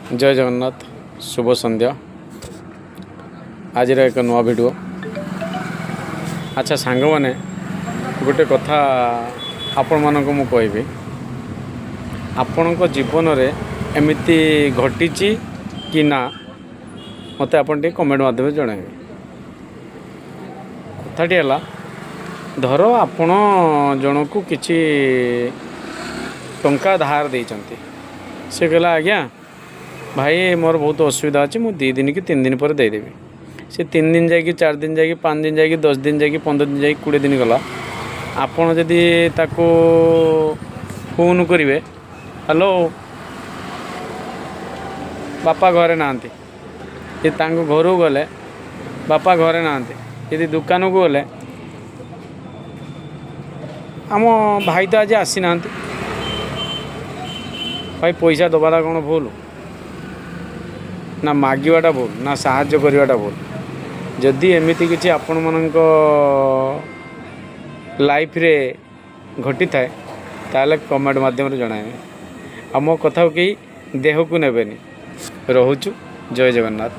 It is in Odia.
ଜୟ ଜଗନ୍ନାଥ, ଶୁଭ ସନ୍ଧ୍ୟା। ଆଜିର ଏକ ନୂଆ ଭିଡ଼ିଓ। ଆଚ୍ଛା ସାଙ୍ଗମାନେ, ଗୋଟେ କଥା ଆପଣମାନଙ୍କୁ ମୁଁ କହିବି। ଆପଣଙ୍କ ଜୀବନରେ ଏମିତି ଘଟିଛି କି ନା, ମୋତେ ଆପଣ ଟିକେ କମେଣ୍ଟ ମାଧ୍ୟମରେ ଜଣାଇବେ। କଥାଟି ହେଲା, ଧର ଆପଣ ଜଣକୁ କିଛି ଟଙ୍କା ଧାର ଦେଇଛନ୍ତି। ସେ କହିଲା, "ଆଜ୍ଞା ଭାଇ, ମୋର ବହୁତ ଅସୁବିଧା ଅଛି, ମୁଁ 2 ଦିନ କି 3 ଦିନ ପରେ ଦେଇଦେବି।" ସେ 3 ଦିନ ଯାଇକି, 4 ଦିନ ଯାଇକି, 5 ଦିନ ଯାଇକି, 10 ଦିନ ଯାଇକି, 15 ଦିନ ଯାଇକି, 20 ଦିନ ଗଲା। ଆପଣ ଯଦି ତାକୁ ଫୋନ୍ କରିବେ, "ହ୍ୟାଲୋ, ବାପା ଘରେ ନାହାନ୍ତି।" ଯଦି ତାଙ୍କ ଘରକୁ ଗଲେ, ବାପା ଘରେ ନାହାନ୍ତି। ଯଦି ଦୋକାନକୁ ଗଲେ, ଆମ ଭାଇ ତ ଆଜି ଆସିନାହାନ୍ତି। ଭାଇ, ପଇସା ଦେବାଟା କ'ଣ ଭୁଲ ନା ମାଗିବାଟା ଭୁଲ ନା ସାହାଯ୍ୟ କରିବାଟା ଭୁଲ? ଯଦି ଏମିତି କିଛି ଆପଣମାନଙ୍କ ଲାଇଫରେ ଘଟିଥାଏ, ତାହେଲେ କମେଣ୍ଟ ମାଧ୍ୟମରେ ଜଣାଇବେ। ଆଉ ମୋ କଥାକୁ କେହି ଦେହକୁ ନେବେନି। ରହୁଛୁ, ଜୟ ଜଗନ୍ନାଥ।